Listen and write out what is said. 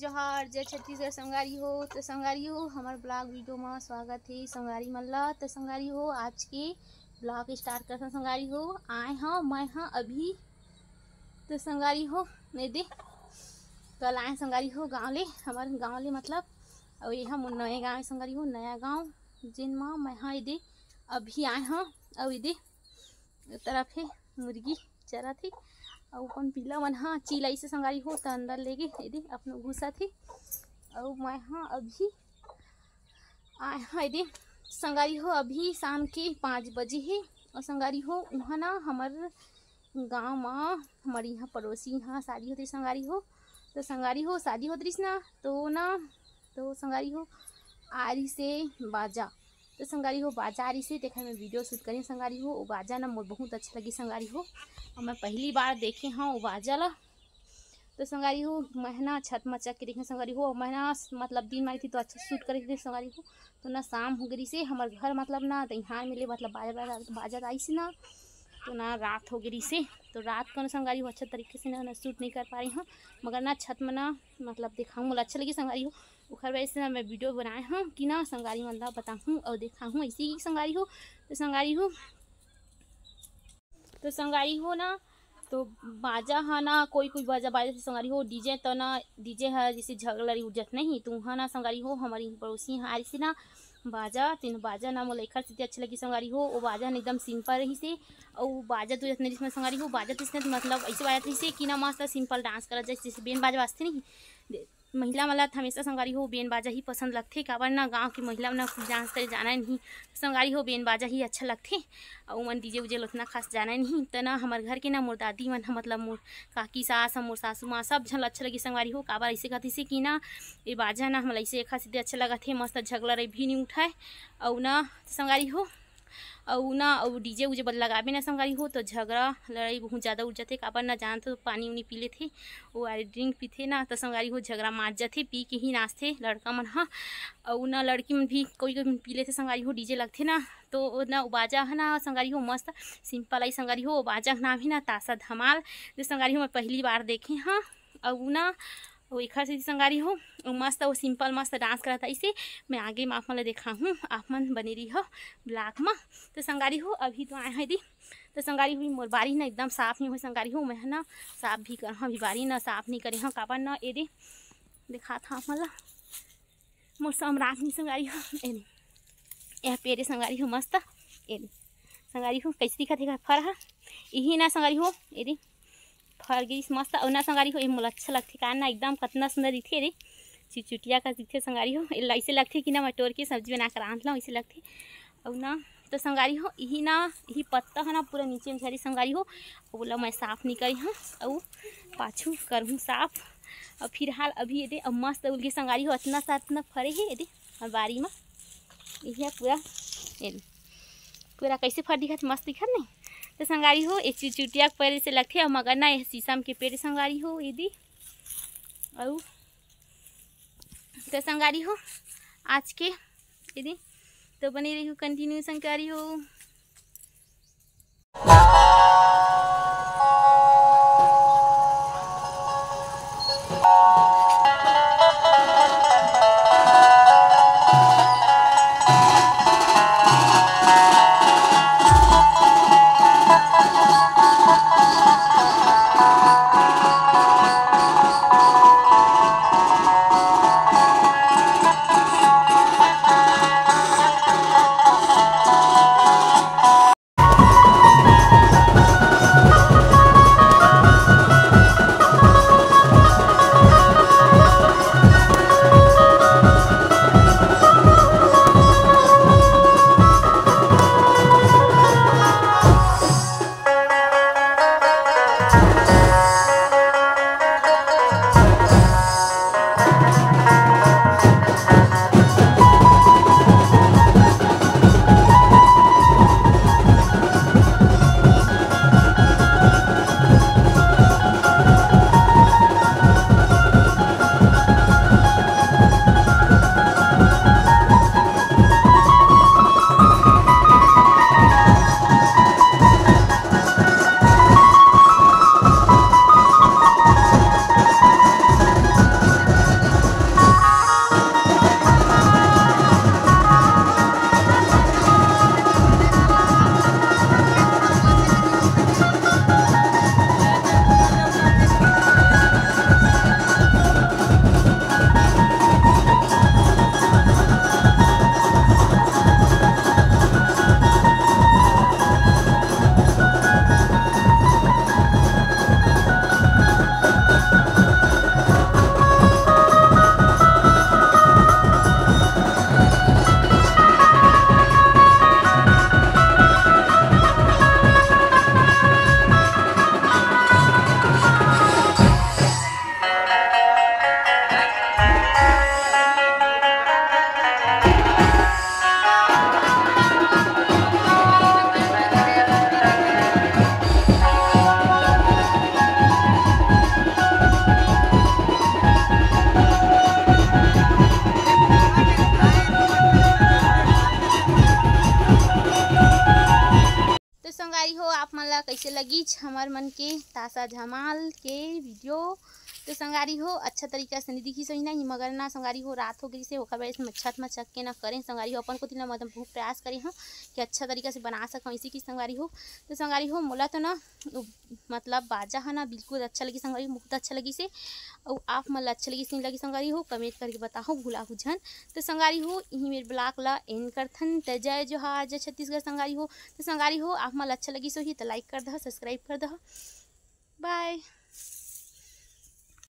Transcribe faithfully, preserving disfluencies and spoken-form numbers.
जोहार, जय छत्तीसगढ़ संगवारी हो। तो संगवारी हो, हमर vlog video म स्वागत हे संगवारी मन ला। तो संगवारी हो, आज के vlog start करथन संगवारी हो। आए हव मैं ह अभी, तो संगवारी हो, ये दे, कल आए संगवारी हो गाँव ले, हमर गाँव ले मतलब, अउ ये ह मोर नया गाँव हे संगवारी हो, नया गाँव, जेन म मैं ह ये दे अभी आए हव। अउ ये दे ए तरफ हे, मुर्गी चरत हे, अउ अपन पिला मन ह चिल्लाइसे संगवारी हो, त अंदर लेगे, ये दे अपनो घुसत हे। अउ मैं ह अभी आए ह, ये दे संगवारी हो, अभी शाम के पाँच बजे हे। अउ संगवारी हो, उहाँ ना हमर गाँव म हमर इहाँ पड़ोसी इहाँ शादी होत रहिस संगवारी हो। तो संगवारी हो, शादी होत रहिस ना, तो ना, तो संगवारी हो, आ रहिसे बाजा। तो संगवारी हो, बाजा आ रहिसे, तेखर मैं video shoot करें संगवारी हो। वो बाजा ना मोर बहुत अच्छा लगिस संगवारी हो, अउ मैं पहली बार देखे हव वो बाजा ला। तो संगवारी हो, मैं ना छत म चढ़ के देखे संगवारी हो, मैं ना मतलब दिन मारी थी तो अच्छा shoot करे थे संगवारी हो। तो ना शाम हो गे रहिसे, हमर घर मतलब ना दइहान मिले मतलब बाजा, बाजा, बाजा आइस ना, तो ना रात हो गे रहिसे। तो रात को ना संगवारी हो अच्छा तरीके से ना, ना shoot नहीं कर पा रही हूँ, मगर ना छत में ना मतलब देखाऊँ, मोला अच्छा लगी संगवारी हो, ओखर वजह से ना मैं video बनाए हूँ कि ना संगवारी मन ला बताहूँ अउ देखाहूँ ऐसे ही संगवारी हो। तो संगवारी हो, तो संगवारी हो ना, तो बाजा ह ना, कोई कोई बाजा बाजत हे संगवारी हो, DJ तो ना, DJ ह जैसे झगलरी उजत नहीं, तो उहाँ ना संगवारी हो, हमर इहाँ पड़ोसी ह आइसे ना बाजा, तेन बाजा ना मोला एखर सेती अच्छा लगी संगवारी हो। वो बाजा ना एकदम simple रहिसे, अउ बाजा तो जतने रिस में संगवारी हो, बाजा तो इसने मतलब ऐसे बाजत रहिसे कि ना मस्त simple dance करत जैसे, जैसे band बाजा बाजथे नहीं, दे-, महिला मन ला हमेशा संगवारी हो band बाजा ही पसंद लगथे, काबर ना गाँव के महिला मन कुछ dance करे जाना नहीं, संगवारी हो band बाजा ही अच्छा लगथे। अउ ओमन DJ उजे ल ओतना खास जाना नहीं, त ना हमर घर के ना मोर दादी मन ह, मतलब मोर काकी सास ह, मोर सासू माँ, सब झन ल अच्छा लगी संगवारी हो। काबर ऐसे कहिसे कि ना ये बाजा ना हमला ऐसे एखर सेती अच्छा लगत हे, मस्त झगला रही भी नहीं उठाए। अउ ना संगवारी हो, अउ ना, अउ DJ उजे बद लगाबे ना संगवारी हो, तो झगड़ा लड़ाई बहुत ज़्यादा उठ जाथे। काबर ना, जान तो पानी उनी पी लेथे, वो वाले drink पीथे ना, तो संगवारी हो झगड़ा मार जाथे, पी के ही नाचथे लड़का मन ह। अउ ना लड़की मन भी कोई कोई पी लेथे संगवारी हो, DJ लगथे ना, तो ओ ना, वो बाजा ह ना संगवारी हो मस्त simple आई संगवारी हो, वो बाजा के नाम हे ना तासा धमाल। जो संगवारी हो मैं पहली बार देखे हाँ, अउ ना, अउ एखर सेती संगवारी हो, अउ मस्त अउ simple मस्त dance करत आइसे। मैं आगे म आप मन ल देखाहूँ, आप मन बने रहिहो vlog म। तो संगवारी हो, अभी तो आए हन दी, तो संगवारी हो, मोर बारी ना एकदम साफ नहीं होय संगवारी हो। मैं ह ना साफ भी करहूँ, अभी बारी ना साफ नहीं करे हूँ, काबर ना, ये दे देखात हूँ आप मन ल। मोर समरात नहीं संगवारी हो, एने यह पेड़ संगवारी हो मस्त, एने संगवारी हो कैसे दिखत हे फर हा, इही ना संगवारी हो, एदे फर गिस मस्त। अउ ना संगवारी हो, ये मोला अच्छा लगथे का ना, एकदम कतना सुंदर दिखथे रे, चिचुटिया का दिखथे संगवारी हो। एला ऐसे लगथे कि ना मैं टोर के सब्जी बना के रांध लूँ, ऐसे लगथे। अउ ना तो संगवारी हो, इही ना, इही पत्ता ह ना पूरा नीचे में झरी संगवारी हो, ओला मैं साफ नहीं करे हूँ, अउ पाछू करहूँ साफ। अउ फिलहाल अभी एदे अब मस्त उलगे संगवारी हो, अतना सा अतना फरे हे एदे हमर बारी म। इहे पूरा, एदे पूरा कैसे फर दिखत, मस्त दिखत नहीं। तो संगवारी हो, ये चिचुटिया के पेड़ से लगथे, अउ मगर ना ये शीशम के पेड़ संगवारी हो एदे। अउ तो संगवारी हो, आज के एदे तो बने रहिहू continue संगवारी हो। अइसे लगिस हमर मन के तासा धमाल के वीडियो। तो संगवारी हो, अच्छा तरीका से नहीं दिखिस होही ना, मगर ना संगवारी हो, रात हो गइस हे, ओकर वजह से मैं छत में चघ के ना करें संगवारी हो, अपन कोति ना मतलब बहुत प्रयास करे हंव कि अच्छा तरीका से बना सकंव, इसी की संगवारी हो। तो संगवारी हो, मोला तो ना उ, मतलब बाजा ह ना बिल्कुल अच्छा लगिस संगवारी हो, बहुत अच्छा लगिस हे। अउ आप मन ला अच्छा लगिस नहीं लगिस संगवारी हो, comment करके बताहू, भुलाहू झन। तो संगवारी हो, इही मेर vlog ला end करथन। तो जय जोहार, जय छत्तीसगढ़ संगवारी हो। तो संगवारी हो, आप मन ला अच्छा लगिस होही तो like कर दहा, subscribe कर दहा। Bye।